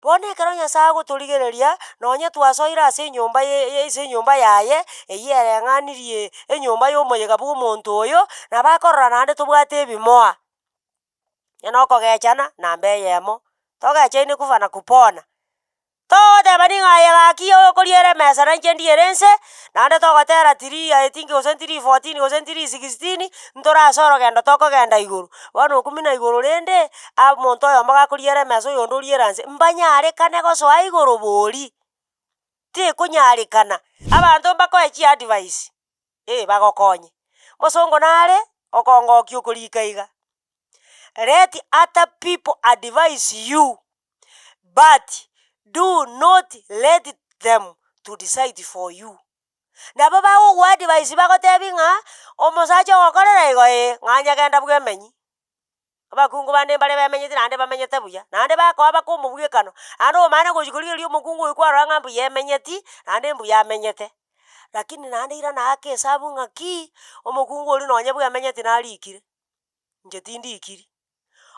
Bono ekero Nyasae agotorigereria, nonye twasoire ase enyomba ye ye ase enyomba yaye, eywo ereng'anirie enyomba ya omoyega bwa omonto oyo, nabo akorora naende tobwate ebimoa. Onye na okogechana, namba eyemo, togechaine kufa na kupona. Togotebani ng'a aye gaki okoriera emesa na inche ndiere nse, naende togotera three i think gose three fourteen gose three sixteen, ntore ase orogendo tokogenda igoro. Bono okumia na igoro rende, omonto oyomo gakoriera emesa oyonde oriera nse, mbanyarekane gosoa igoro bori, tekonyarekana. Abanto mbakoe chiadvice, eh bagokonye, mosongo nare okongokia okorika iga, let other people advise you. but do not let them to decide for you. Nabo bagogoadvise bagotebi ng'a omosacha ogokorera igo ee, ng'a nyagenda bwemenyi. Abakungu bande mbare bemenyeti naende bamenyete buya, naende bakoa baka omobwekano, naende omanye gochi korigereria omokungu oywo kwarora ng'a mbuya emenyeti, naende mbuya amenyete. Lakini naende irana ake esabu ng'aki, omokungu oria nonye bwemenyeti narikire, inche tindikiri.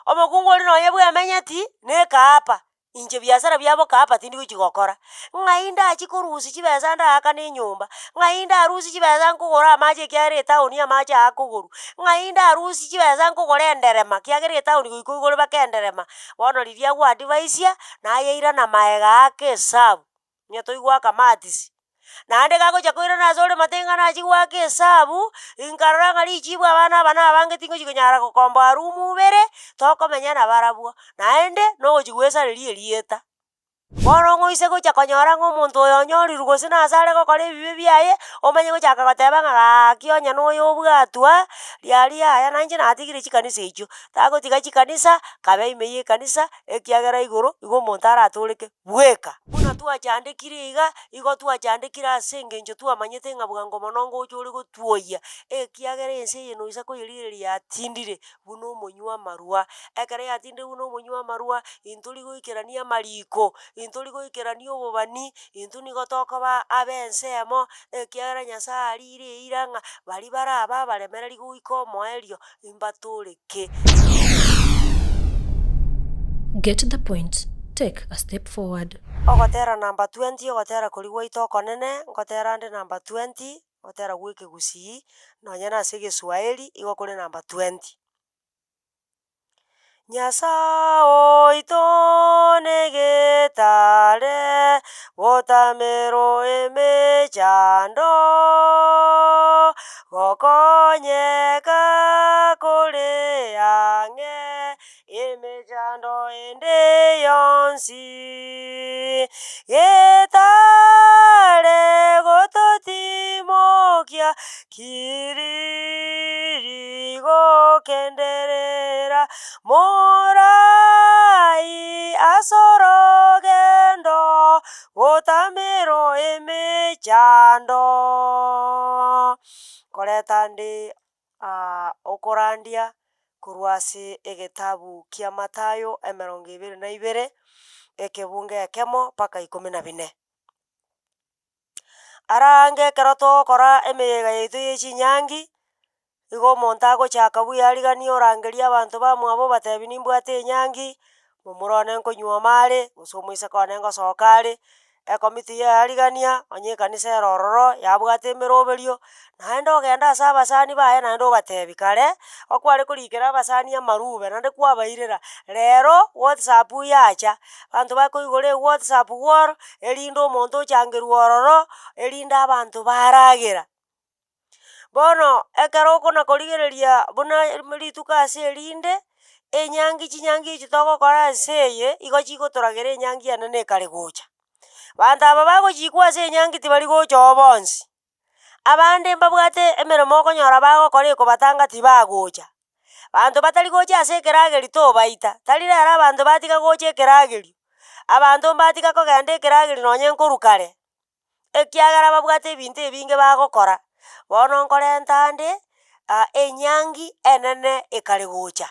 Omokungu oria nonye bwemenyeti, na ekaapa, inche biasara bia bokaapa tindi gochi gokora. Ng'ai ndachie korusia chibesa ndaakane enyomba, ng'ai ndarusie chibesa nkogora amache ekiagera etown amache aya akogorwa, ng'ai ndarusie chibesa nkogora enderema ekiagera etown goika oigore mpaka enderema. Bono riria agoadvisia, naye irana maega ake esabu, onye toigwaka matisi. Naende gagocha koirana ase ore mate ng'a nachie goaka esabu, nkarora ng'a richibu abana aba na abange tingochi konyara gokomboa room ibere, tokomenya nabarabwo, naende nogochi goesareria erieta. Bono ng'oise gocha konyora ng'a omonto oyo onyorirwe gose nase are gokora ebibe biaye, omanye gochaka goteba ng'a gaki onye na oyo obwatwa, riaria yaya nainche natigire chikanisa echio, tagotiga chikanisa, kabe ime ya ekanisa, ekiagera igoro, igo omonto aratoreke bweka. Buna twachandekire iga, igo twachandekire ase engencho twamanyete ng'a bwango mono ngocha ore gotwoyia, ekiagera ense eye noisa koyerigereria yatindire buna omonywa amarwa. Ekero yatindire buna omonywa amarwa, intori goikerania amariko, intori goikerania obobani, intwe nigo tokoba abe ensemo, ekiagera Nyasaye arire eira ng'a baria barabe abaremereri goika omoerio, imbatoreke. Get the point, take a step forward. Ogotera number twenty, ogotera koria gwaito okonene, ngotera nde number twenty, ogotera gwa ekegusii, nonye na ase egeswaeri, igo kore number twenty. Nyasae oito negetare, botamero emechando, gokonyeka kore ang'e, emechando ende yonsi. Getare gototimokia Kiriri gokenderera morai as'orogendo gotamero emechando. Koreta nde okorandia korwa ase egetabu kia Mathayo emerongo ebere na ibere, ekebungo ekemo mpaka ikomi na bine. Ara ange ekero togokora emeyega yaito ya chinyangi, igo omonto agochaka bweyarigania orangeria abanto bamwabo obatebia nimbwate enyangi, momura one nkonyuoma are, gose omoiseke one ngosoka are, ekomiti yeyarigania, onye ekanisa ere ororo yabwate emeroberio, naende ogenda ase abasani baye naende obatebia kare, okware korikera abasani amarube naende kwabairera, rero whatsapp yacha. Abanto bakoigora ewhatsapp wall, erinde omonto ochangerwe ororo, erinde abanto baragera. Bono ekero okona korigereria buna rituko ase erinde, enyangi chinyangi echi togokora ense eye, igo chigotoragera enyangi enene ekare gocha. Banto aba bagochikwa ase enyangi tibari gocha oo bonsi, abande mbabwate emeremo okonyora bagokora ekobatanga tibagocha. Banto batari gocha ase ekeragerio tobaita, tari rero abanto batiga gocha ekeragerio, abanto mbatiga kogenda ekeragerio nonye nkorwa kare, ekiagera babwate ebinto ebinge bagokora. Bono nkorenta ande enyangi enene ekare gocha.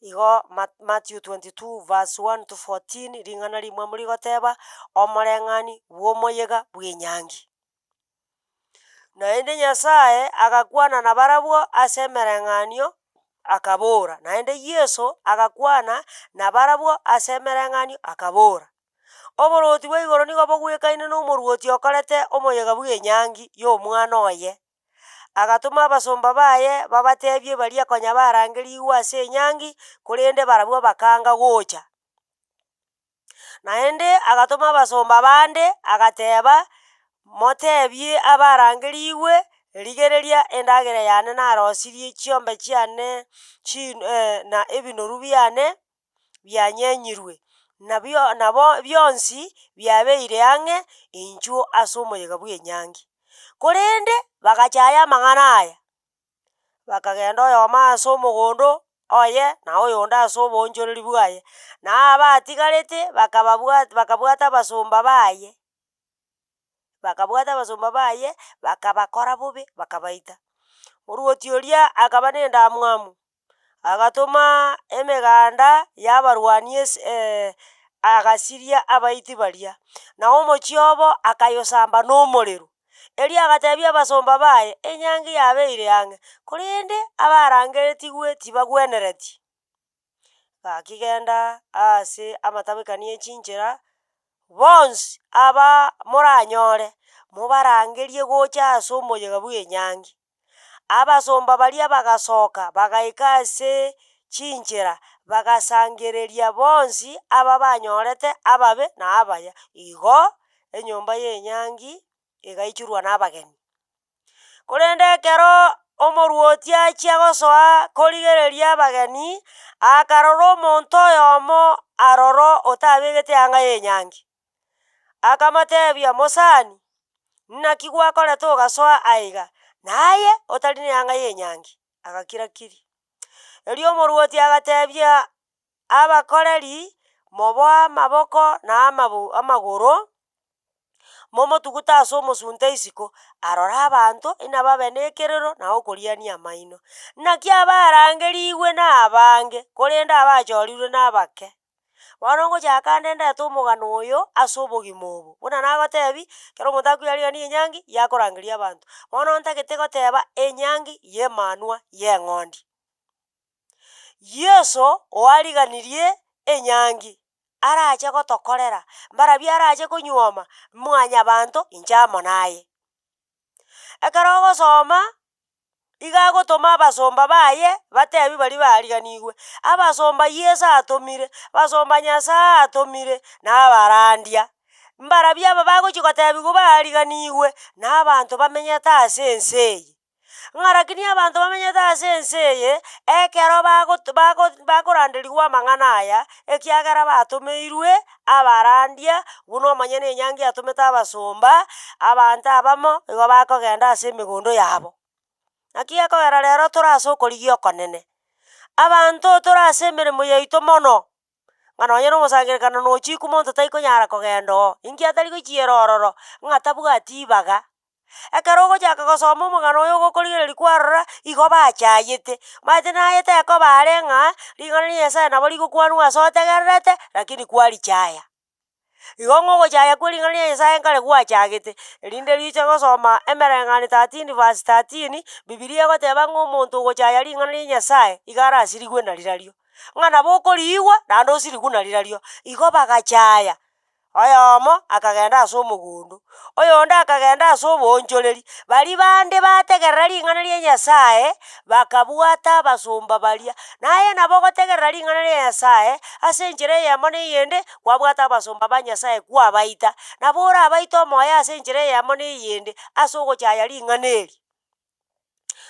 Igo Matthew 22 verse 1 to 14 ring'ana rimwamu rigoteba, omoreng'ani bw'omoyega bw'enyangi. Naende Nyasae agakwana nabarabwo ase emereng'anio, Akabora, naende Yeso agakwana nabarabwo ase emereng'anio, akabora, Oboruoti bwa igoro nigo bogwekaine na omoruoti okorete omoyega bw'enyangi ya omwana oye. Agatoma abasomba baye babatebie baria konya barangerigwe ase enyangi, korende barabwo bakaanga gocha. Naende agatoma abasomba bande, agateba, motebie abarangerigwe, rigereria endagera yane narosirie chiombe chiane chi na ebinoru biane bianyenyirwe, nabio nabo bionsi biabeire ang'e inchuo ase omoyega bwa enyangi. Korende bagachaya amang'ana aya, bakagenda oyomo ase omogondo oye, na oyonde ase oboonchoreri bwaye, na abatigarete bakababwat bakabwata abasomba baye, bakabwata abasomba baye, bakabakora bobe, bakabaita. Oruoti oria akaba na endamwamu, agatoma emeganda ya abarwani ase agasiria abaiti baria, na omochie obo akayosamba na omorero. Erio agatebia abasomba baye, enyangi yabeire ang'e, korende abarangeretigwe tibagwenereti. Gaki genda ase amatabekani ya chinchera, bonsi aba moranyore, mobarangerie gocha ase omoyega bwa enyangi. Abasomba baria bagasoka, bagaika ase chinchera, bagasangereria bonsi aba banyorete ababe na abaya. Igo, enyomba ya enyangi egaichorwa na abageni. Korende ekero omoruoti achia gosoa korigereria abageni, akarora omonto oyomo aroro otabegete eanga ya enyangi. Akamotebia, Mosani, naki gwakorete ogasoa aiga, naye otari neanga y'enyangi? Agakira kiri. Erio omoruoti agatebia abakoreri, Moboe amaboko na amabu amagoro, momotugute ase omosunte isiko, arore abanto inababe na ekerero na okoriania amaino. Naki abarangerigwe na abange, korende abachorirwe na abake. Bono ngochaka nde ndete omogano oyo ase obogima obo, buna nagotebi, ekero omonto akoyarigania enyangi, yakorangeria abanto. Bono ntagete goteba enyangi ya emanwa ya eng'ondi. Yeso oariganirie enyangi, arache gotokorera, mbarabwo arache konyuoma, mwanyabanto inche amo naye. Ekero ogosoma. Iga agotoma abasomba baye, batebi baria baariganigwe, abasomba Yeso atomire, abasomba Nyasaye atomire, na abarandia. Mbarabwo aba bagochia gotebiwa baariganigwe, na abanto bamenyete ase ense eye. Ng'a rakini abanto bamenyete ase ense eye, ekero bagot bago bakoranderigwa amang'ana aya, ekiagera batomeirwe abarandia, buna omonyene enyangi atomete abasomba, abanto abamo igo bakogenda ase emegondo yabo. Naki gekogera rero tore ase okorigia okonene, abanto tore ase emeremo yaito mono, ng'a nonye na omosangererekano nochikwa monto taikonyara kogenda oo, inki atari gochiera ororo, ng'a tabwati ribaga. Ekero ogochaka gosoma omogano oyo ogokorigereria kwarora, igo bachayete, omanyete naye tekoba are ng'a ring'ana ria Nyasaye nabo rigokwanwa ase otegererete, lakini kwarichaya. Igo ng'a ogochaya kwa ring'ana ria Nyasaye nkare gwachagete, erinde riche gosoma emereng'anio 13 verse 13, bibilia egoteba ng'a omonto ogochaya ring'ana ria Nyasaye, iga arasirigwe narirario. Ng'a nabo okoriigwa naende osirigwe narirario. Igo bagachaya. Oyomo akagenda ase omogondo, oyonde akagenda ase oboonchoreri, baria bande bategerera ring'ana ria Nyasaye, bakabwata abasomba baria. Naye nabo ogotegerera ring'ana ria Nyasaye, ase enchera eyemo na eyende, kwabwata abasomba ba Nyasaye kwabaita. Nabo orabaite omoyo ase enchera eyemo na eyende, ase ogochaya ring'ana eri.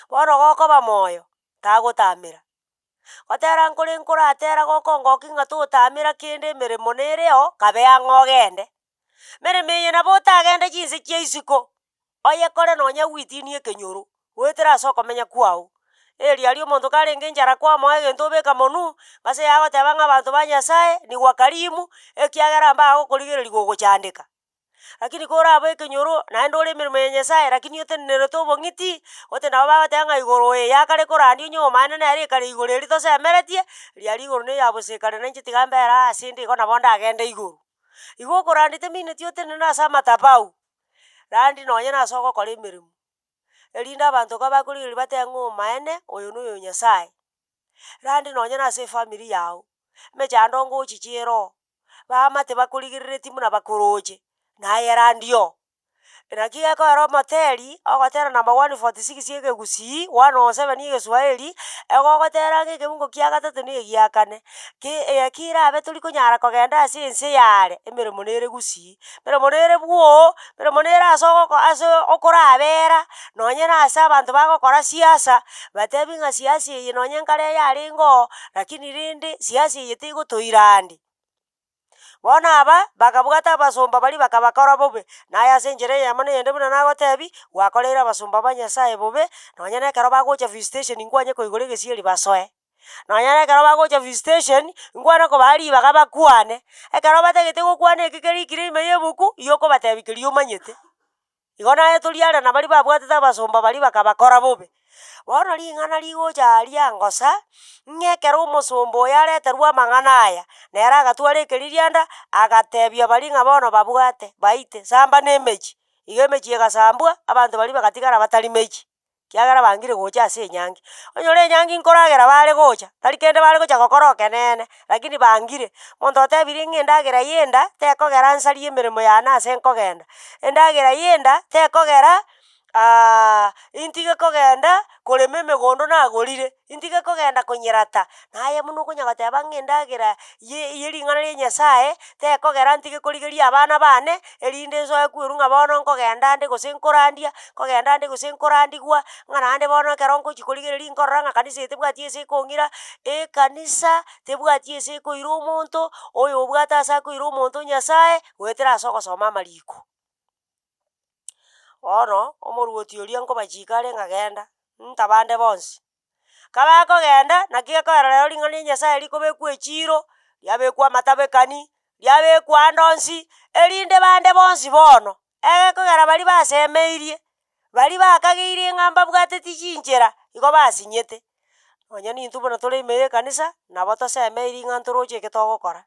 Bono gokoba moyo, tagotamera. Gotera nkore nkoratera gokongokia ng'a totamera kende emeremo nere oo, kabe ang'e ogende. Emeremo eye nabo otagende chinse chia isiko, oyekore nonya gwitinie ekenyoro, goetera ase okomenya kwago. Erio aria omonto karenge enchara kwamoa egento obeka monwe, ase yagoteba ng'a abanto ba Nyasaye ni wakarimu, ekiagera mbagokorigereria gogochandeka. Lakini korabe ekenyoro naende ore emeremo ya Nyasaye lakini otenenerete obong'iti, ote nabo bagoteba ng'a igoro oyo yakare korandia onye omaene nere ekare igoro eria tosemeretie, riaria igoro na eya bosa ekare na inche tiga mbere aa ase inde igo nabo ndagende igoro. Igo okorandia temineti otenene ase amathabau, randi nonye na ase ogokora emeremo, erinde abanto ka bakorigereria batebe ng'a omaene oyo na oyo Nyasaye. Rande nonye na ase efamiri yago, emechando ngochicha ere oo, baamate bakorigerereti buna bakoroche, naye randi oo. Naki gekoera omoteri, ogotera number 146 ekegusii, 107 egeswahili, egogotera ng'a ekebungo kia gatato na egia kane, ki eki erabe torikonyara kogenda ase ense yaare, emeremo nere gusii, emeremo nere bwooo, emeremo nere ase ogoko ase okorabera, nonye na ase abanto bagokora siasa, batebi ng'a siasa eye nonye nkare yarenge oo, lakini rende siasa eye tegotoira ande. Bono aba, bakabwata abasomba baria bakabakora bobe, naye ase enchera eyemo na eyende buna nagotebia, gwakoreire abasomba ba Nyasaye bobe, nonye na ekero bagocha visitation nkwanye koigora egesieri basoe. Nonye na ekero bagocha visitation, nkwane kobaa ribaga bakwane, ekero batagete gokwana eki kerikire ime ya ebuku, igo okobatebia keria omanyete. Igo naye toriare na baria babwatete abasomba baria bakabakora bobe. Bono ring'ana rigocha aria ngosa, ng'a ekero omosomba oyo areterwe amang'ana aya, nere agatwara ekeririanda, agatebia baria ng'a bono babwate, baite, samba na emechie. Igo emechie egasambwa, abanto baria bagatigara batari mechie, ekiagera bangire gocha ase enyangi. Onyore enyangi nkoragera bare gocha, tari kende bare gocha gokora okeneene, lakini bangire. Omonto otebirie ng'a endagera ya enda, tekogera nsarie emeremo yane ase nkogenda, endagera ya enda tekogera intige kogenda korema emegondo nagorire, intige kogenda konyerata, naye buna okonya goteba ng'a endagera ye ye ring'ana ria nyasaye, tekogera ntige korigeria abana bane, erinde nsoe kwerwa ng'a bono nkogenda nde gose nkorandia, nkogenda nde gose nkorandigwa, ng'a naende bono ekero ngochi korigereria nkorora ng'a kanisa eye tebwati ase ekong'ira, ekanisa tebwati ase ekoira omonto, oyo obwate ase akoira omonto nyasaye, goetera ase ogosoma amariko. Bono, omorwoti oria nkobachika are ng'a genda, ntabande bonsi. Kabakogenda, naki gekoera rero ring'ana ria Nyasaye rikobekwa echiiro, riabekwa amatabekani, riabekwa ande onsi, erinde bande bonsi bono, egekogera baria basemeirie, baria bakageire ng'a mbabwateti chinchera, igo basinyete. Nonye nintwe buna tore ime ya ekanisa, nabo tosemeiri ng'a ntoroche eke togokora,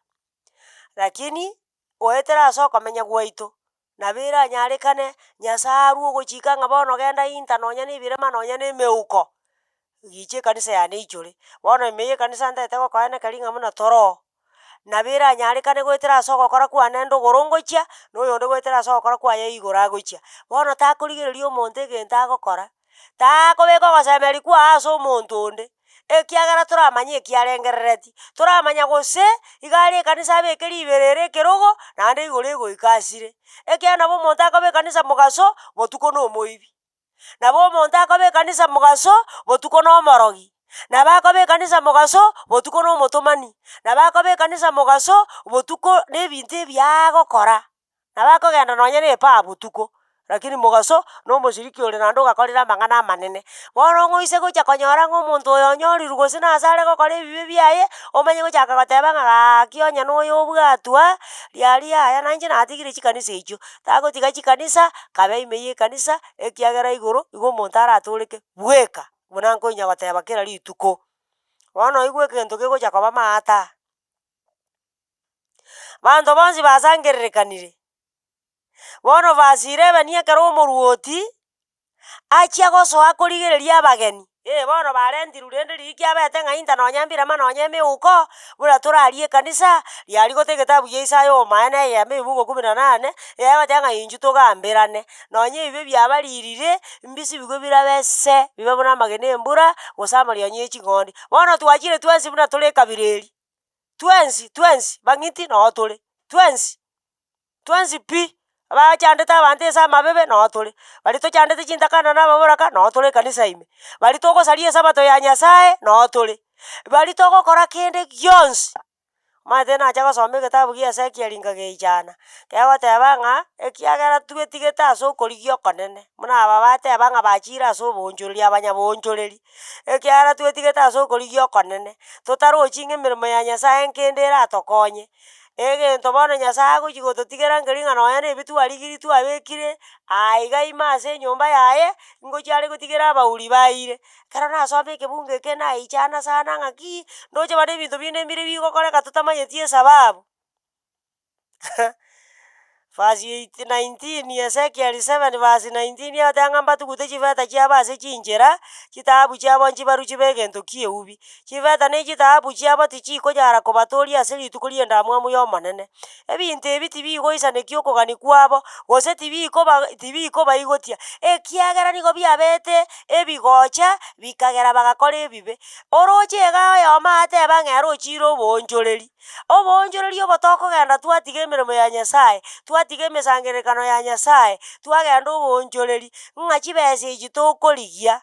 lakini goetera ase okomenya gwaito, Nabo eranyarekane, Nyasaye arwe ogochika ng'a bono genda inta nonya na ebirema nonya na emeuko, gicha ekanisa yane eichore. Bono ime ya ekanisa ntagete gokoenekeria ng'a buna toroo, nabo eranyarekane goetera ase ogokora kwane ndogoro ngochia, na oyonde goetera ase ogokora kwaye igoro agochia. Bono takorigereria omonto egento agokora, taakobeka ogosemeria kwaye ase omonto onde, ekiagera toramanye eki arengerereti, toramanya gose, iga are ekanisa abeke riberera ekerogo, naende igoro egoika asire. Ekiagera nabo omonto akoba ekanisa mogaso, botuko na omoibi, nabo omonto akoba ekanisa mogaso, botuko na omorogi, nabo akoba ekanisa mogaso, botuko na omotomani, nabo akoba ekanisa mogaso, botuko na ebinto ebiya agokora. Nabo akogenda nonye na epaa botuko, lakini mogaso na omoshiriki ore naende ogakorire amang'ana amanene. Bono ng'oise gocha konyora ng'a omonto oyo onyorirwe gose nase are gokora ebibe biaye, omanye gochaka goteba ng'a gaki onye na oyo obwatwa, riaria yaya nainche natigire chikanisa echio. Tagotiga chikanisa, kabe ime ya ekanisa, ekiagera igoro, igo omonto aratoreke bweka, buna nkonya goteba kera rituko. Bono oigwe egento kegocha koba maata. Abanto bonsi basangererekanire. Bono verse 11 ekero omorwoti achia gosoa korigereria abageni, eh bono barentirwe rende riria kiabete ng'a inta nonya mbirama nonya emeuko, buna torarie ekanisa, riaria gote egetabu gia Isaya omomaene eyemo ebibugu kumi na nane, egoteba ng'a inchuo togamberane, nonya ebibe biabaririre, mbisibigwe birabe se, bibe buna amagena ya embura, gose amarionya ya ching'ondi. Bono twachire twensi buna tore ekabira eria. Twensi, twensi, bang'iti noo tore, twensi, twensi pi, abachandete abanto ase amabebe noo tore, baria tochandete chintakana na ababoraka noo tore ekanisa ime, baria togosaria esabato ya Nyasaye noo tore, baria togokora kende gionsi. Omanyete nacha gosoma egetabu gia Ezekiel nkageichana, kegoteba ng'a ekiagera twetigete ase okorigia okonene, buna aba bateba ng'a bachire ase oboonchoreria abanyaboonchoreri. Ekiagera twetigete ase okorigia okonene, totarochi ng'a emeremo ya Nyasaye nkende eratokonye, egento bono Nyasaye agochi gototigera nkeri ng'a nonya na ebi twarigirie twabekire aiga ime ase enyomba yaye, ngochi are gotigera abauri baire. Ekero nasoma ekebungo eke naichana sana ng'aki, ndoche buna ebinto binde mbire bigokoreka totamanyeti esababu. Verse 8 19 Ezekiel 7 verse 19 egoteba ng'a mbatugute chifeta chiabo ase chinchera, chitaabu chiabo nchibarwe chibe egento kia eubi. Chifeta na echitaabu chiabo tichikonyara kobatoria ase rituko ria endamwamu ya omonene. Ebinto ebi tibigoisanekia okogania kwabo, gose tibikoba tibikobaigotia, ekiagera nigo biabete ebigocha bikagera bagakora ebibe. Oroche iga oyomo ateba ng'a ere ochire oboonchoreri. Oboonchoreria obo tokogenda twatiga emeremo ya Nyasaye, twatiga emesangererekano ya Nyasaye, twagenda oboonchoreri, ng'a chibesa echi tokorigia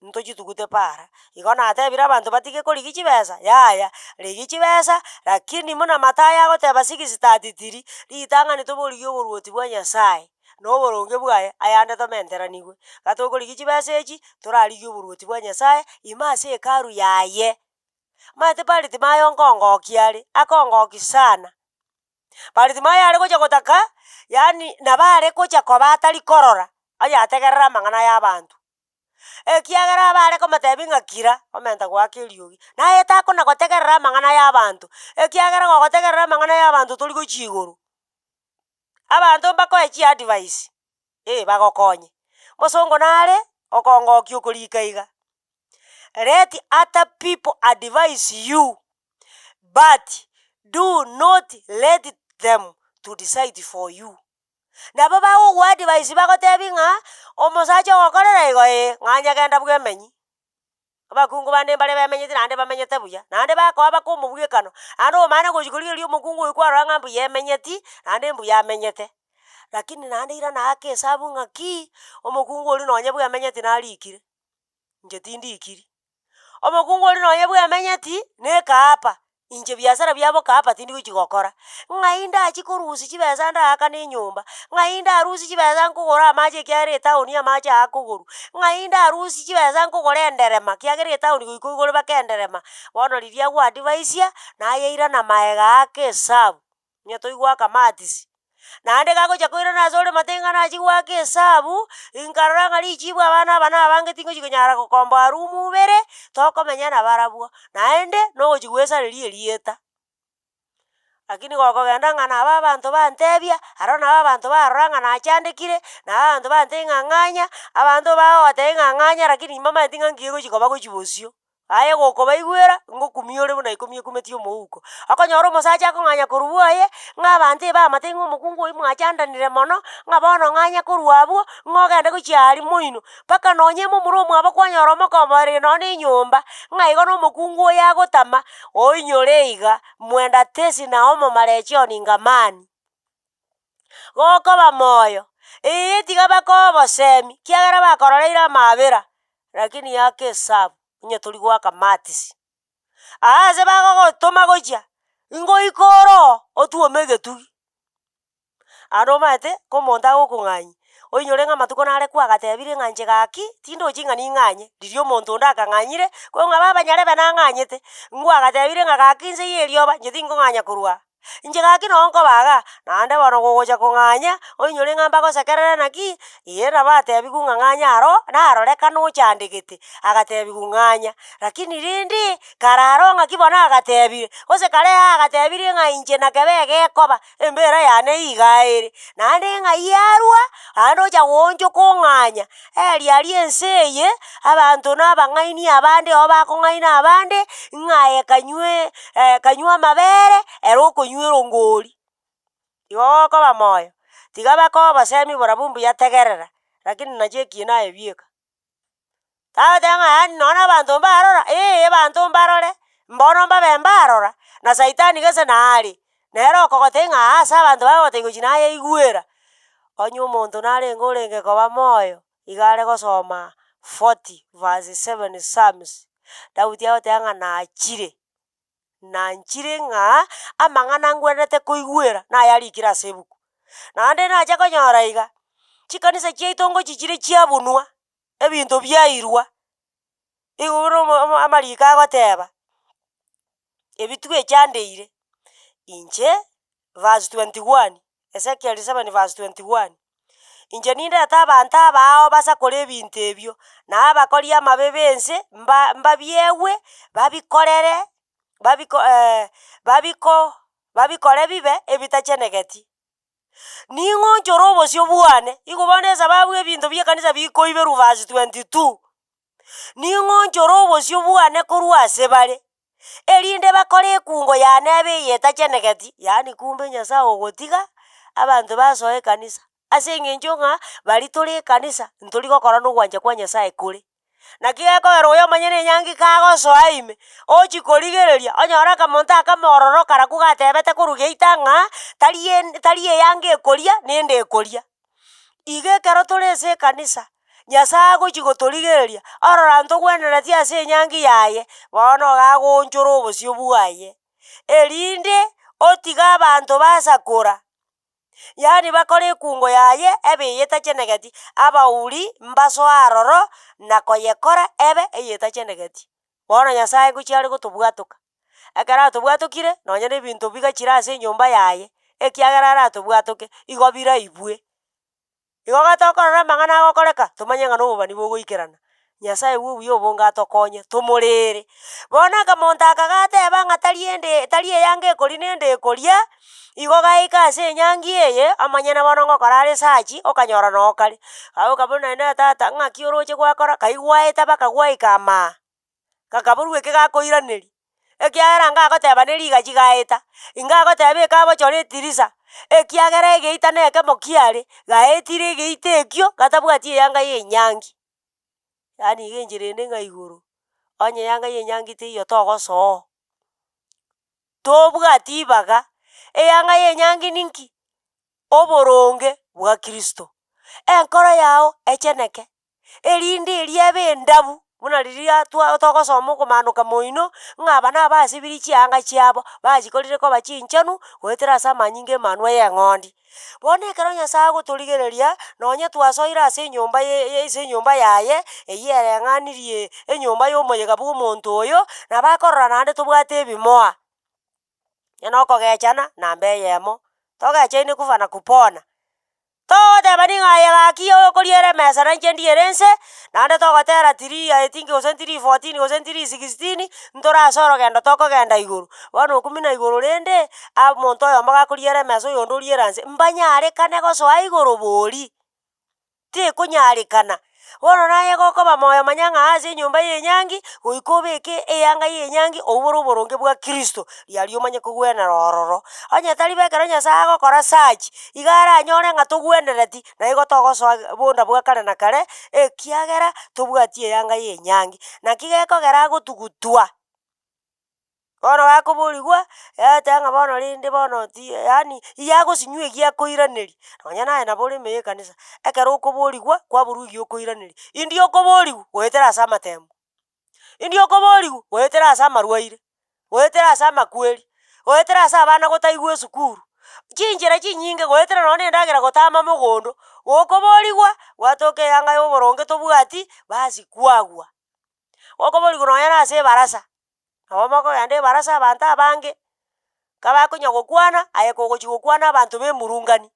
ntochitugute para. Igo natebire abanto batige korigia chibesa, yaya, rigia chibesa lakini buna Mathayo agoteba 6:33, ritang'ani toborigie oboruoti bwa Nyasaye na oboronge bwaye, ayande tomenteranigwe. Iga tokorigia chibesa echi, torarigie oboruoti bwa Nyasaye ime ase hekalu yaye. Omanyete Baritimayo nkongokia are, akongokia sana. Baritimayo are gocha gotaka, yaani nabo are gocha koba atari korora, onye ategerere amang'ana ya abanto. Ekiagera abare komotebia ng'a kira, omenta goaka eriogi, naye takona gotegerera amang'ana ya abanto, ekiagera gogotegerera amang'ana ya abanto tori gochia igoro. Abanto mbakoe chiadvice, eh bagokonye, mosongo nare okongokia okorika iga. Let other people advise you, but do not let them to decide for you. Nabo bagogoadvise bagotebi ng'a omosacha ogokorera igo ee, ng'a genda bwemenyi. Abakungu bande mbare bemenyeti naende bamenyete buya, naende bakoa baka omobwekano, naende omanye gochia korigereria omokungu oywo kwarora ng'a mbuya emenyeti, naende mbuya amenyete. Lakini naende irana ake esabu ng'aki, omokungu oria nonye bwemenyeti narikire. Inche tindikiri, omokungu oria nonye bwemenyeti, na ekaapa, inche biasara bia bokaapa tindi gochi gokora. Ng'ai ndachie korusia chibesa ndaakane enyomba, ng'ai ndarusie chibesa nkogora amache ekiagera etown amache aya akogorwa, ng'ai ndarusie chibesa nkogora enderema ekiagera etown goika oigore mpaka enderema. Bono riria agoadvisia, naye irana maega ake esabu, onye toigwaka amatisi. Naende gagocha koirana ase ore mate ng'a nachie goaka esabu, nkarora ng'a richibu abana aba na abange tingochi konyara gokomboa room ibere, tokomenya nabarabwo, naende nogochi goesareria erieta. Lakini gokogenda ng'a nabo abanto bantebia, aro nabo abanto barora ng'a nachandekire, nabo abanto bantebia ng'a ng'anya, abanto bagogotebia ng'a ng'anya lakini mbamaeti ng'a nki egochi koba gochia bosio. Aye gokobaigwera, ngokumia ore buna ikomi ekumetie omouko. Okonyora omosacha akong'anya korwa bwoye, ng'a abanto ebamate ng'a omokungu oyio mwachandanire mono, ng'a bono ng'anya korwa abwo, ng'a ogende gochia aria moino. Mpaka nonye momura omwabo kwanyora omokomboereire nonye na enyomba, ng'a igo na omokungu oyo agotama, oinyore iga, mwenda tesi na omomarechi oninga mani. Gokoba moyo, eeh tiga bakoe obosemi, kiagera bakororeire amaabera, lakini aka esabu onye tori goaka matisi. Aa ase bagogotoma gochia, ngoika ore oo otwome egetugi. Naende omanyete, ko omonto agokong'anyia, oinyore ng'a amatuko nare kwagatebire ng'a inche gaki, tindochi ng'a ning'anye, riria omonto onde akang'anyire, korwa ng'a baba nyarebe nang'anyete, ngwagatebire ng'a gaki inse ya erioba, inche tinkong'anya korwa aa. Inche gaki noo nkoba igaa, naende bono gogocha kong'anya, oinyore ng'a mbagosekerere naki, ee nabo atebiwu ng'a ng'anya aro, narorekana ochandegete, agatebiwu ng'anya. Lakini rende, kare aro ng'aki bono agatebire, gose kare agatebirie ng'a inche nakebe egekoba, embera yane iga ere, naende ng'ai arwa, naende ocha goonchoka ong'anya, eria aria ense eye, abanto na abang'aini abande oo bakong'aina abande, ng'a aye kanywe kanywe amabere, ere okonywa erongori. Igo gokoba moyo, tiga bakoe obosemi barabwo mbuya tegerera, lakini nachi ekina aye bieka. Tagoteba ng'a yaani nonye na abanto mbarora, eeh abanto mbarore, mbono mbabe mbarora, na saitani gese nare, nere okogotebia ng'a aa ase abanto bagogotebia gochia naye igwera. Onye omonto narenge orenge koba moyo, iga are gosoma 40 verse 7 psalms, Daudi agoteba ng'a nachire, nanchire ng'a amang'ana ngwenerete koigwera naye arikire ase ebuku. Naende nacha konyora iga, chikanisa chiaito ngochi chire chiabunwa, ebinto biairwa, igo buna omo omo amariko agoteba, ebi twechandeire, inche verse 21, Ezekiel 7 verse 21, inche nindete abanto abaao basakore ebinto ebio, na abakori amabe b'ense mba mbabiegwe, babikorere babiko babiko babikore bibe ebitachenegeti. Ning'onchore obosio bwane, igo bono esababu ebinto bia ekanisa bikoiberwa verse 22, ning'onchore obosio bwane korwa ase bare, erinde bakore ekungo yane ebe eyetachenegeti, yaani kumbe Nyasaye ogotiga abanto basoe ekanisa, ase eng'encho ng'a baria tore ekanisa ntori gokora na ogwancha kwa Nyasaye kore. Naki gekogera oyo omonyene enyangi kagosoa ime, ochia korigereria onyore akamonto akamo ororo karakwo gatebete korwa geita ng'a tari en tari eyanga ekoria nende ekoria. Igo ekero tore ase ekanisa, Nyasaye agochia gotorigereria, orora ntogwenereti ase enyangi yaye, bono iga agoonchora obosio bwaye, erinde otige abanto basakora. Yaani bakore ekungo yaye ebe eyetachenegeti, abauri mbasoe aroro na koyekora ebe eyetachenegeti. Bono Nyasaye ngochia are gotobwatoka, ekero atobwatokire nonye na ebinto bigachire ase enyomba yaye, ekiagera aratobwatoke, igo biraibwe. Igo gatokorora amang'ana agokoreka, tomanye ng'a na obobani bogoikerana. Nyasaye bwa obuya obonge atokonye, tomorere. Bono akamonto aka gateba ng'a tari ende tari eyanga ekoria na ende ekoria, igo gaika ase enyangi eye, omonyene bono ngokora are esachi, okanyora noo kare. Agokabori naende tata ng'aki oroche gwakora, kai gwaeta mpaka gwaika amaa. Gakaborwa eke gakoiraneria, ekiagera ngagoteba ne rigachi gaeta, ingagoteba ekabochora etirisa, ekiagera egeita na ekemo kiare, gaetire egeita ekio gatabwati eyanga ya enyangi. Yaani iga enchera ende ng'a igoro, onye eyanga ya enyangi teiyo togosoa oo, tobwati ribaga, eyanga ya enyangi ninki? Oboronge bwa Kristo. Enkoro yago echeneke. erinde eria ebe endabu, buna riria twa togosoma okomanoka moino, ng'a aba nabasibirie chianga chiabo, bachikorire koba chinchenu, goetera ase amanyinga emanwa ya eng'ondi. Bono ekero Nyasaye agotorigereria, nonye twasoire ase enyomba ye ye ase enyomba yaye, eywo ereng'anirie enyomba ya omoyega bwa omonto oyo, nabo akorora naende tobwate ebimoa. Onye na okogechana, namba eyemo, togechaine kufa na kupona. Togoteba ning'o aye gaki okoriera emesa na inche ndiere ense, naende togotera three i think gose three 14 gose three 16, ntore ase orogendo tokogenda igoro. Bono okumia na igoro rende, omonto oyomo gakoriera emesa oyonde oriera nse, mbanyarekane gosoa igoro bori. Tekonyarekana. Bono naye gokoba moyo manya ng'a ase enyomba ya enyangi, goika obeke eyanga ya enyangi obwo bore oboronge bwa Kristo, riaria omanye kogwenera ororo. Onye tari bo ekero Nyasaye agokora search, iga aranyore ng'a togwenereti, na igo togosoa bonda bwa kare na kare, ekiagera tobwati eyanga ya enyangi. Naki gekogera agotugutwa. Bono gakoborigwa, yateba ng'a bono rende bono ti yaani iga agosinywa egia akoiraneria, nonya naye nabo ore ime ya ekanisa, ekero okoborigwa, kwaborwa egia okoiraneria. Indi okoborigwa, goetera ase amatemo, indi okoborigwa, goetera ase amarwaire, goetera ase amakweri, goetera ase abana gotaigwa esukuru, chinchera chinyinge goetera nonye na endagera gotama mogondo, gokoborigwa, gwatoka eyanga ya oboronge tobwati, basi kwagwa. Gokoborigwa nonya na ase ebarasa. Nabo mokogenda ebarasa abanto abange, kabakonya gokwana, aye kogochia gokwana abanto ba emurungani,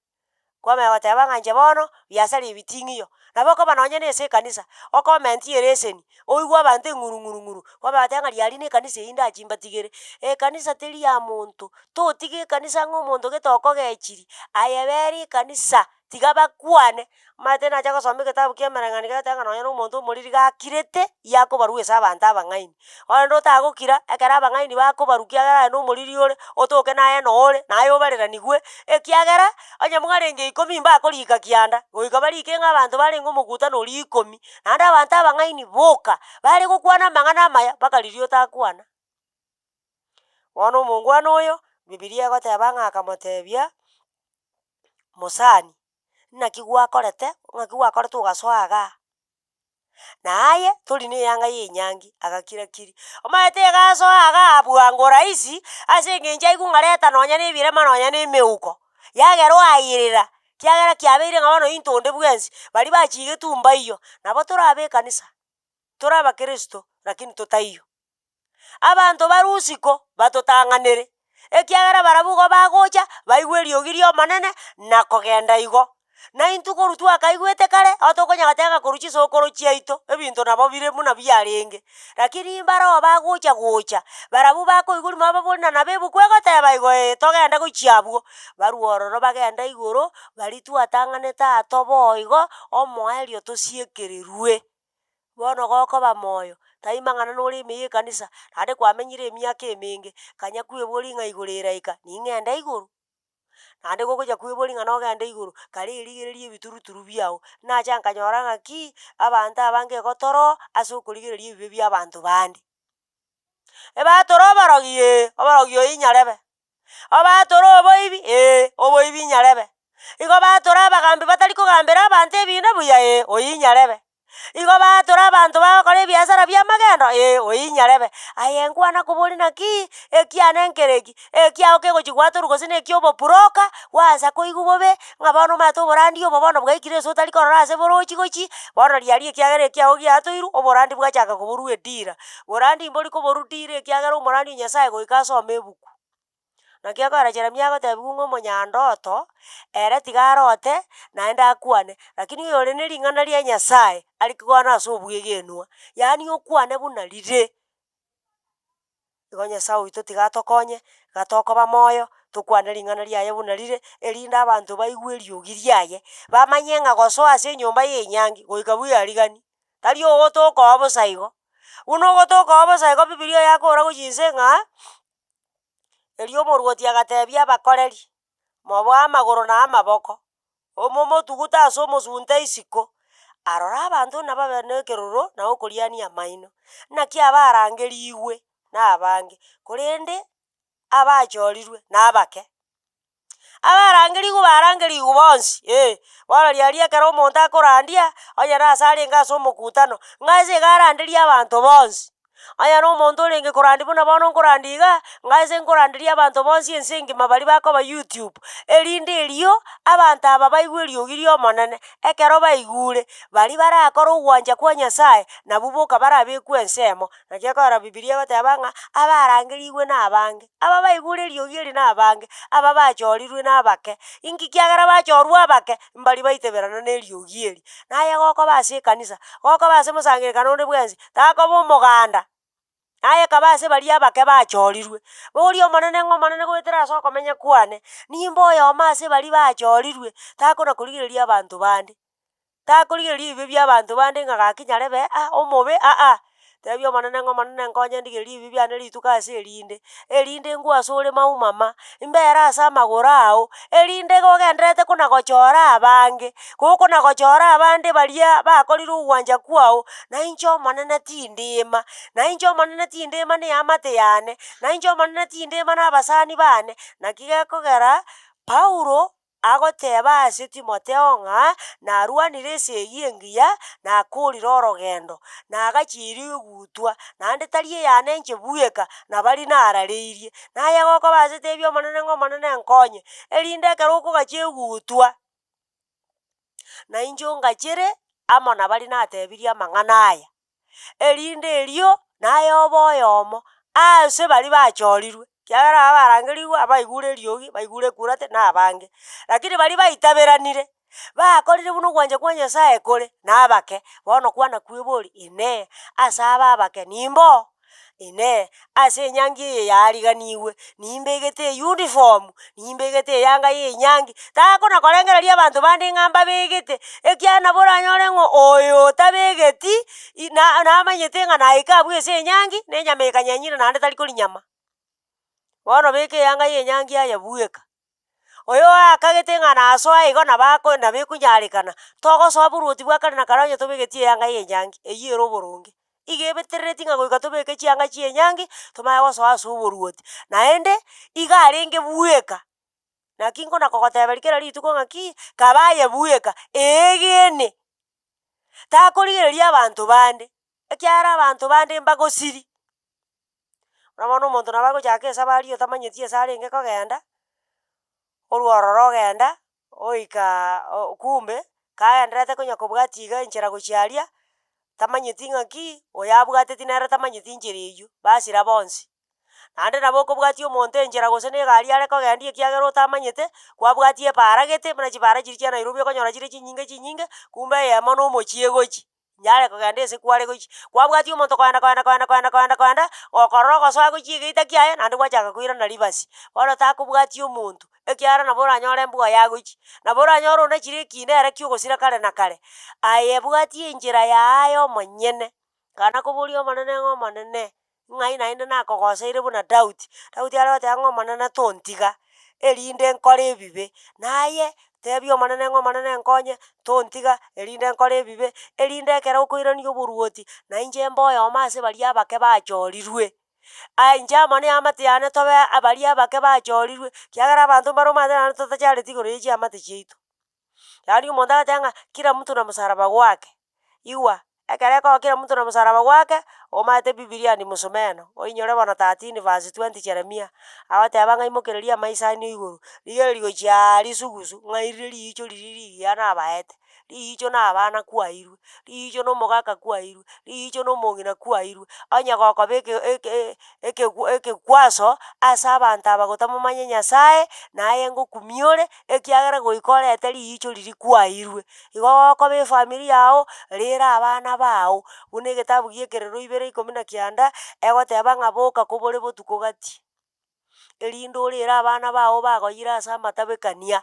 kwamanya goteba ng'a inche bono, biasara ebi ting'iyo. Nabo okoba nonye na ase ekanisa, okomentie ereseni, oigwe abanto eng'uru ng'uru ng'uru, kwamanya goteba ng'a riaria na ekanisa eywo ndachi mbatigere. Ekanisa teri ya monto, totiga ekanisa ng'a omonto gete okogechiri, aye bera ekanisa. Tiga bakwane, omanyete nacha gosoma egetabu kia emereng'anio kegoteeba ng'a nonye na omonto omoriri gakirete, iyakobarwa ase abanto abang'aini. Onde otagokira, ekero abang'aini bakobarwa kiagera aye na omoriri ore, otoke naye noo ore, naye obareranigwe, ekiagera, onye mwarenge ikomi mbakorika kianda, goika barike ng'a abanto barenge omokutano oria ikomi, naende abanto abang'aini boka, bare gokwana amang'ana amaya mpaka riria otakwana. Bono omongwana oyo, bibilia egoteba ng'a akamotebia. Mosani, naki gwakorete, ng'aki gwakorete ogasoa igaa? Na aye tori na eyanga ya enyangi, agakira kiri. Omanyete iga asoa igaa bwango rahisi, ase eng'encho aigwe ng'a reta nonya na ebirema nonya na emeuko, yagera oayerera, kiagera kiabeire ng'a bono into onde bwensi, baria bachigetwe mbaiyo, nabo torabe ekanisa, tore abakristo, lakini totaiyo. Abanto bare usiku batotang'anere, ekiagera barabwo igo bagocha, baigwe eriogi ri'Omonene na kogenda igo. Na intwe korwa twakaigwete kare, ago tokonya goteba ng'a korwa chisokoro chiaito, ebinto nabo bire buna biarenge. Lakini mbaroo bagocha gocha, barabwo bakoigwa rimo babori na nabo ebuku egoteba igo eh, togende gochia abwo. Barwe ororo bagende igoro, baria twatang'anete aa toboe igo, omoerio tosiekererwe. Bono gokoba moyo, tai mang'ana nore ime ya ekanisa, naende kwamenyire emiaka emenge, kanya kweboria ng'a igoro eraika, ning'ende igoro? Naende gogocha kweboria ng'a nogende igoro, kare erigereria ebituruturu biago, nacha nkanyora ng'aki, abanto abange igo toro ase okorigereria ebibe bia abanto bande. Ebatore oborogi eh, oborogi oywo nyarebe, obatore oboibi eh, oboibi nyarebe, igo batore abagambi batari kogambera abanto ebina buya eh, oywo nyarebe. Igo batore abanto bagokora ebiasara bia amagendo eh, oyio nyarebe. Aye nkwana koboria naki, ekiane nkere eki, ekiago kegochi gwatorwa gose na ekia obopuroka, gwansa koigwa bobe, ng'a bono omanyete oborandi obo bono bwaikire ase otari korora ase borochi gochia, bono riaria ekiagera ekiago giatoirwe, oborandi bwachaka koborwa edira. Borandi mbori koborwa dira ekiagera omorandi o nyasaye goika asome ebuku. Naki akogera Jeremia agotebiwa ng'a omonyandoto, ere tiga arote, naende akwane, lakini oyore na ring'ana ria Nyasaye, aria kwana ase obwegenwa, yaani okwane buna rire. Igo Nyasaye oito tiga atokonye, iga tokoba moyo, tokwane ring'ana riaye buna rire, erinde abanto baigwe eriogi riaye, bamanye ng'a gosoa ase enyomba ya enyangi, goika bweyariganie, tari ogotoka oo bosa igo. Buna ogotoka oo bosa igo bibilia yakora gochia inse ng'a. Erio omoruoti agatebia abakoreri, Moboe amagoro na amaboko, omomotugute ase omosunte isiko, arore abanto nababe nekeroro na okoriania amaino. Naki abarangerigwe nabange, korende abachorirwe nabake. Abarangerigwe barangerigwe bonsi eh, bono riaria ekero omonto akorandia, onye nase arenge ase omokutano, ng'a ase iga aranderie abanto bonsi. Onye na omonto orenge korandia buna bono nkorandia iga, ng'a ase nkoranderia abanto bonsi ense engima baria bakoba youtube, erinde erio, abanto aba baigwe eriogi ria omonene, ekero baigure, baria barakore ogwancha kwa Nyasaye, nabwo boka barabekwe ensemo. Naki ekogera bibilia egoteba ng'a, abarangerigwe na abange. Aba baigure eriogi eri nabange, aba bachorirwe nabake. Inki kiagera bachorwa abake? Mbari baiteberana na eriogi eri. Naye gokoba ase ekanisa, gokoba ase mosangererekano onde bwensi, takoba omoganda, naye kaba ase baria abake bachorirwe. Boria omonene ng'a omonene goetera ase okomenya kwane, nimbe oyomo ase baria bachorirwe, takona korigereria abanto bande. Takorigereria ebibe bia abanto bande ng'a gaki nyarebe ah omobe aa, tebia omonene ng'a omonene nkonye ndigererie ebibe biane rituko ase erinde, erinde ngwe ase ore maumama, mbere ase amagoro ao, erinde iga ogendererete kona gochora abange, gokona gochora abande baria bakorire ogwancha kwao, na inche omonene tindima, na inche omonene tindima na eamate yane, na inche omonene tindima na abasani bane, naki gekogera Paulo Agoteba ase Timotheo ng'a narwanire esegi engiya, nakoorire orogendo, nagachiire egutwa, naende tari eyane inche bweka, na baria narareirie. Naye gokoba ase tebia Omonene ng'a Omonene nkonye, erinde ekero okogachia egutwa, na inche ongachere amo na baria natebirie amang'ana aya. Erinde erio naye obe oyomo ase baria bachorirwe, ekiagera aba barangerigwe abaigure eriogi, baigure ekurate na abange. Lakini baria baitaberanire, bakorire buna ogwancha kwa Nyasaye kore, na abake, bono kwana kweboria, inee, ase aba abake nimboo? Inee! Ase enyangi eye yaariganigwe, nimbegete eyunifomu, nimbegete eyanga y'enyangi, takona korengereria abanto bande ng'a mbabegete, ekiagera nabo oranyore ng'a oyo otabegeti, i na namanyete ng'a naika abwo ase enyangi, na enyama ekanyenyire naende tari koria nyama. Bono beka eyanga y'enyangi aye bweka. Oyo oakagete ng'a nasoa igo nabo ako nabo ekonyarekana, togosoa boruoti bwa kare na kare onye tobegeti eyanga ya enyangi, eywo ere oboronge. Iga ebeterereti ng'a goika tobeke chianga chia enyangi, tomanye gosoa ase oboruoti. Naende, iga arenge bweka, naki nkona kogoteberia kera rituko ng'aki, kaba aye bweka, eegene, takorigereria abanto bande, ekiagera abanto bande mbagosiri. Buna bono omonto nabo agochaka esabari otamanyeti ase arenge kogenda, orwa ororo ogenda, oikaa o kumbe, kagendererete konya kobwatia iga enchera gochia aria, tamanyeti ng'aki, oyo abwateti nere tamanyeti enchera eywo, basira bonsi. Naende nabo okobwatia omonto enchera gose na egari are kogendia ekiagera otamanyete, kwabwatia epaara gete buna chipaara chiria chia Nairobi okonyora chire chinyinge chinyinge, kumbe eyemo na omochie egochia, nyare kogenda ase kware gochia. Kwabwatia omonto kogenda kogenda kogenda kogenda kogenda kogenda, gokorora ogosoa gochia egeita kiaye, naende gwachaka koirana ribasi. Bono takobwatia omonto, ekiagera nabo oranyore embwa oye agochia, nabo oranyore onde chire ekina ere kia ogosira kare na kare. Aye bwatia enchera yaye omonyene, kana koboria omonene ng'a omonene, ng'ai naende nakogoseire buna Daudi, Daudi are goteba ng'a omonene tontiga, erinde nkore ebibe, naye tebia omonene ng'a omonene nkonye, tontiga erinde nkore ebibe, erinde ekero okoirania oboruoti, na inche mbe oyomo ase baria abake bachorirwe. Aye inche amo na eamate yane tobe baria abake bachorirwe, ekiagera abanto mbare omanyete naende totachareti igoro ya chiamate chiaito. Yaani omonto agateba ng'a kila mtu na msalaba gwake, igwa, ekero ekoba kila mtu na msalaba gwake, omanyete bibilia ni msumeno, oinyore bono 13 verse 20 Jeremia, agoteba ng'a imokereria amaiso aino igoro, rigereria gochia aaria sugusu, ng'a rire riicho riria rigiya nabaete, riicho na abana kwairwe, riicho na omogaka kwairwe, riicho na omong'ina kwairwe, onye gokoba eke eke ekegwa ekekwaso ase abanto aba gotamomanya Nyasaye, naye ngokumia ore, ekiagera goika orete riicho riria kwairwe. Igo gokoba efamiri yago, rera abana bago, buna egetabu gia ekerero ibere ikomi na kianda, egoteba ng'a boka kobore botuko gati, erinde orere abana bago bagoyire ase amatabekania.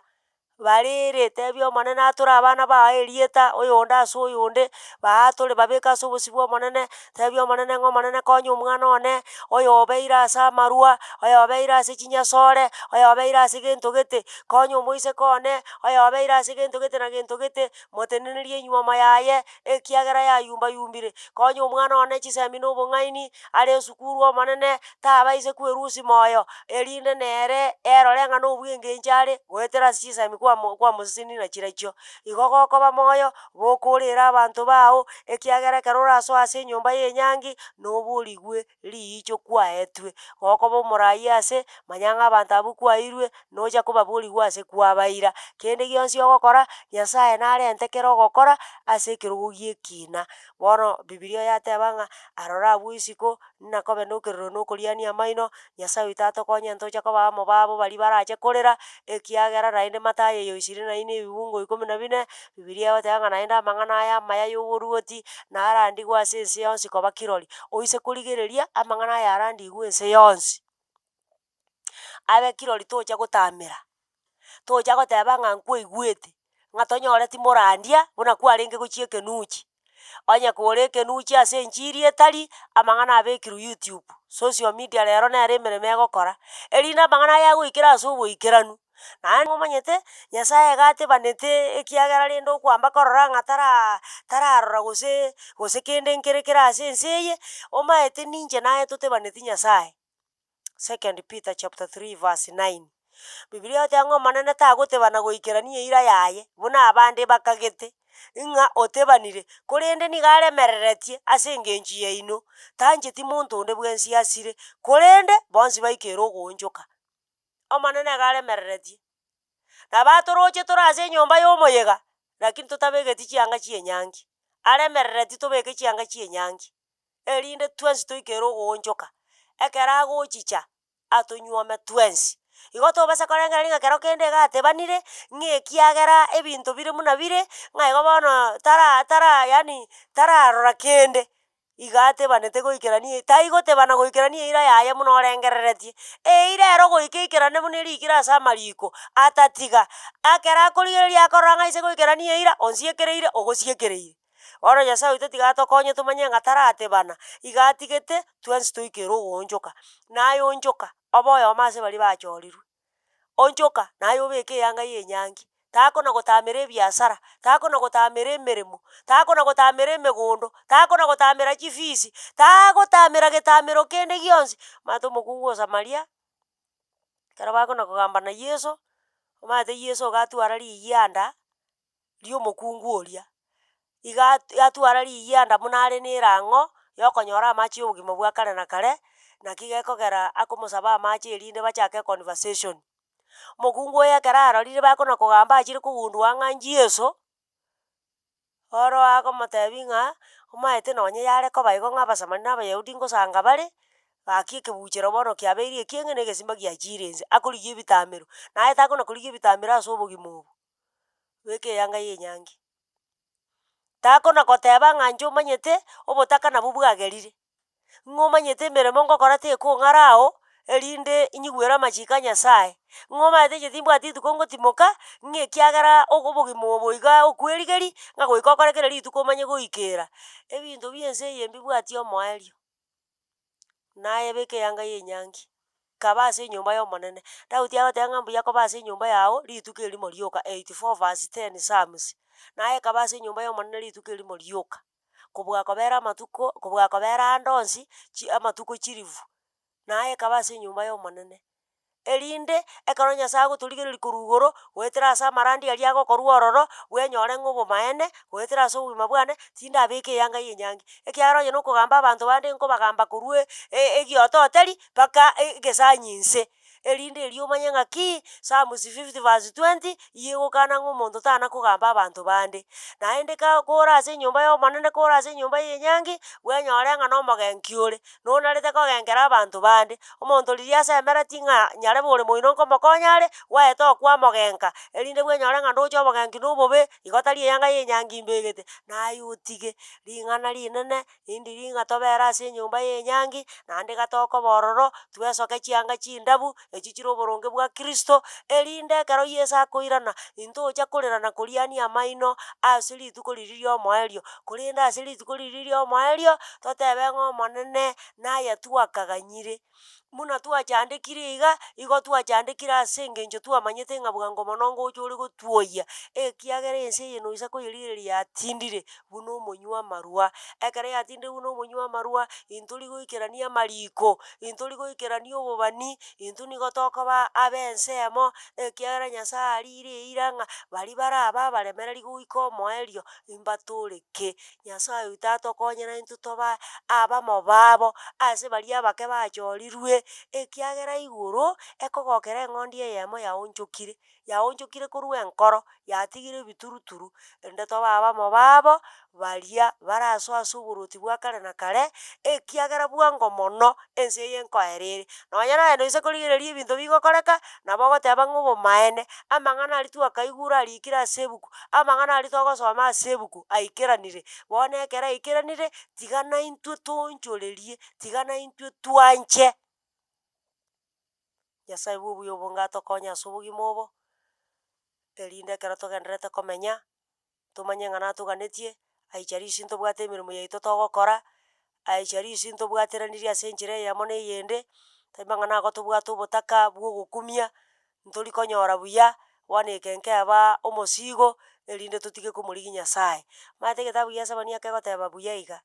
Barere, tebia omonene atore abana bao erieta, oyonde ase oyonde, baatore babeke ase obosio bwa omonene, tebia omonene ng'a omonene konya omwana one, oyo obeire ase amarwa, oyo obeire ase chinyasore, oyo obeire ase gento gete, konya omoiseke one, oyo obeire ase gento gete na gento gete, motenenerie enywomo yaye, ekiagera yayumba yumbire, konya omwana one chisemi na obong'aini, are esukuru omonene, tabaise kwerusia moyo, erinde nere erore ng'a nobw'engencho are, goetera ase chisemi kwamo kwamosesenirie na chirechio. Igo gokoba moyo, bokorera abanto bao, ekiagera ekero orasoe ase enyomba ya enyangi, noborigwe riicho kwaetwe. Gokoba omorai ase, manya ng'a abanto abwo kwairwe, nocha kobaborigwa ase kwabaira. Kende gionsi ogokora, Nyasaye narente kera ogokora, ase ekerogo gia ekina. Bono bibilia yateba ng'a aroro abwo isiko, nakobe nokerero na okoriania amaino, Nyasaye oito atokonye ntoche koba amo babo baria barache korera, ekiagera naende Mathayo eye ishirini na ine ebibungo ikomi na bine, bibilia egoteba ng'a naende amang'ana aya amaya ya oboruoti, narandigwe ase ense yonsi koba kirori. Oise korigereria, amang'ana aya arandigwe ense yonsi. Abe kirori tocha gotamera, tocha goteba ng'a nkwaigwete, ng'a tonyoreti morandia buna kwarenge gochia ekenuchi. Onye kore ekenuchi ase enchiri etari, amang'ana abekirwe youtube, social media rero nere emeremo egokora, erinde amang'ana aya agoikera ase oboikeranu. Naende omanyete, Nyasaye iga atebanete ekiagera rende okwamba korora ng'a tara tararora gose gose kende nkere kere ase ense eye, omaete ninche naye totebaneti Nyasaye. Second Peter chapter 3 verse 9. Bibilia egoteba ng'a Omonene tagotebana goikerania eira yaye, buna abande bakagete, ng'a otebanire, korende nigo aremereretie ase engencho yaino, tancheti monto onde bwensi asire, korende bonsi baikere ogoonchoka. Omonene iga aremereretie. Nabo atoroche tore ase enyomba ya omoyega, lakini totabegeti chianga chia enyangi, aremereretie tobeke chianga chia enyangi. Erinde twensi toikere ogoonchoka, ekero agochicha atonyuome twensi. Igo tobasa korengereria ng'a kero kende iga atebanire, ng'a ekiagera ebinto bire buna bire, ng'a igo bono tara tara yaani tararora kende, iga atebanete goikerania taigotebana goikerania eira yaye buna orengereretie. Eira ero goika eikerane buna erikire ase amariko, atatiga, ekero akorigereria akorora ng'a aise goikerania eira, onsiekereire ogosiekereire. Bono Nyasaye oito tiga atokonye tomanye ng'a taratebana, iga atigete twensi toikere ogoonchoka, naye onchoka, obe oyomo ase baria bachorirwe, onchoka naye obeke eyanga ya enyangi, takona gotamera ebiasara, takona gotamera emeremo, takona gotamera emegondo, takona gotamera chifisi, tagotamera getamero kende gionsi, omanyete omokungu o Samaria, ekero bakona kogamba na Yeso, omanyete Yeso iga atwara riyianda. Ri'omokungu oria, iga atwara riyianda buna are na erang'o yokonyora amache ya obogima bwa kare na kare, naki gekogera akomosaba amache erinde bachake econversation. Omokungu oyo ekero arorire bakona kogamba achire kogundua ng'a Yeso, oro akomotebia ng'a omaete nonye yare koba igo ng'a abasamari na abayahudi ngosanga bare. Gaki ekebuchero bono kiabeire ekieng'e na egesimba giachire inse, akorigia ebitamero. Naye takona korigia ebitamero ase obogima obo, beka eyanga ya enyangi. Takona koteba ng'a inche omanyete, obotaka nabwo bwagerire, ng'a omanyete emeremo ngokora tekong'ara ao, erinde inyigwere amachiko a Nyasaye, ng'a omanyete inche timbwati rituko ngotimoka, ng'a ekiagera ogo obogima obo iga okwerigeria, ng'a goika okore kera rituko omanye goikera. Ebinto bia ense eye mbibwati omoerio. Naye beka eyanga ya enyangi, kaba ase enyomba ya Omonene. Daudi agoteba ng'a mbuya koba ase enyomba yago rituko erimo rioka, 84 verse 10 Psalms. Naye kaba ase enyomba ya Omonene rituko erimo rioka, kobua kobera amatuko kobua kobera ande onsi chi amatuko chilifu, naye kaba ase enyomba ya Omonene. Erinde ekero Nyasae agotorigereria korwa igoro, goetera ase amarandia aria agokorwa ororo, bwenyore ng'a obomaene, goetera ase obogima bwane, tindabeka eyanga ya enyangi. Ekiagera onye nokogamba abanto bande nkobagamba korwa egiototeri mpaka egesanyi inse, erinde erio omanye ng'aki, Psalms 50 verse 20, igo egokana ng'a omonto tana kogamba abanto bande. Naende ka kore ase enyomba ya omonene kore ase enyomba ya enyangi, bwenyore ng'a na omogenki ore. Nonarete kogengera abanto bande, omonto riria asemeretie ng'a nyarebe ore moino nkomokonya are, gwaeta okwamogenka, erinde bwenyore ng'a ndoche obogenki na obobe, igo tari eyanga ya enyangi mbegete. Naye otige ring'ana rinene, rindiri ng'a tobere ase enyomba ya enyangi, naende iga tokoba ororo, twesoke chianga chindabu, echio chire oboronge bwa Kristo, erinde ekero Yeso akoirana, intocha korera na koriania amaino ase rituko riria ria omoerio. Korende ase rituko riria ria omoerio, totebe ng'a Omonene naye twakaganyire, buna twachandekire iga, igo twachandekire ase eng'encho twamanyete ng'a bwango mono ngocha ore gotwoyia, ekiagera ense eye noisa koyerigereria yatindire buna omonywa amarwa. Ekero yatindire buna omonywa amarwa, intori goikerania amariko, intori goikerania obobani, intwe nigo tokoba abe ensemo, ekiagera Nyasaye arire eira ng'a baria barabe abaremereri goika omoerio, imbatoreke. Nyasaye oito atokonyere intwe tobe abamo babo ase baria abake bachorirwe, ekiagera igoro, ekogokera eng'ondi eyemo yaonchokire, yaonchokire korwa enkoro, yatigire ebituruturu, erinde tobe abamo babo, baria barasoe ase oboruoti bwa kare na kare, ekiagera bwango mono ense eye nkoera ere. Nonya naye noise korigereria ebinto bigokoreka, nabo ogoteba ng'a obomaene, amang'ana aria twakaigure arikire ase ebuku, amang'ana aria togosoma ase ebuku aikeranire. Bono ekero aikeranire, tiga naintwe toonchorerie, tiga naintwe twanche. Nyasaye bwa obuya obonge atokonye ase obogima obo, erinde ekero togendererete komenya, tomanye ng'a natoganetie, aicharisie ntobwate emeremo yaito togokora, aicharisie ntobwateranirie ase enchera eyemo na eyende, tari mang'ana igo tobwate obotaka bwa ogokumia, ntori konyora buya, bono eke nkeba omosigo, erinde totige komorigia Nyasaye. Omanyete egetabu gia Sabania kegoteba buya iga,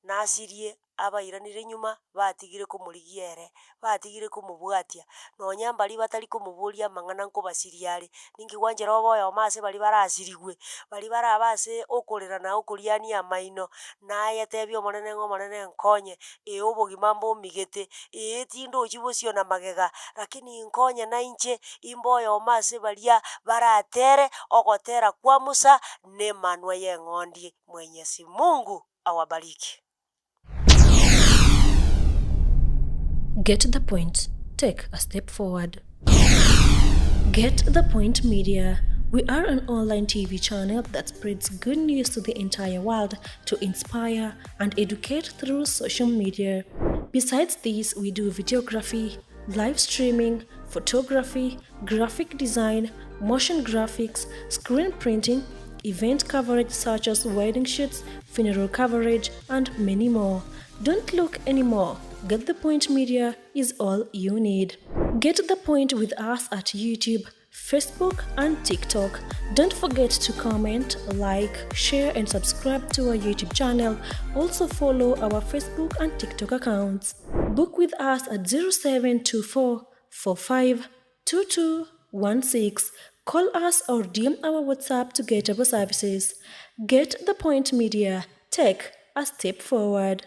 nasirie abairanire nyuma batigire komorigia ere, batigire komobwatia, nonya mbaria batari komoboria amang'ana nkobasiria are. Ninki gwanchera obe oyomo ase baria barasirigwe, baria barabe ase okorera na okoriania amaino, naye tebia Omonene ng'a Omonene nkonye, ee obogima mbomigete, ee tindochi bosio na magega, lakini nkonye nainche imbe oyomo ase baria baratere ogotera kwa Musa na emanwa y'eng'ondi Mwenyezi Mungu awabariki. Get the point. Take a step forward. Get the Point Media. We are an online TV channel that spreads good news to the entire world to inspire and educate through social media. Besides these, we do videography, live streaming, photography, graphic design, motion graphics, screen printing, event coverage such as wedding shoots, funeral coverage, and many more. Don't look anymore. Get the Point Media is all you need. Get the point with us at YouTube, Facebook, and TikTok. Don't forget to comment, like, share, and subscribe to our YouTube channel. Also, follow our Facebook and TikTok accounts. Book with us at 0724 45 2216. Call us or DM our WhatsApp to get our services. Get the Point Media. Take a step forward.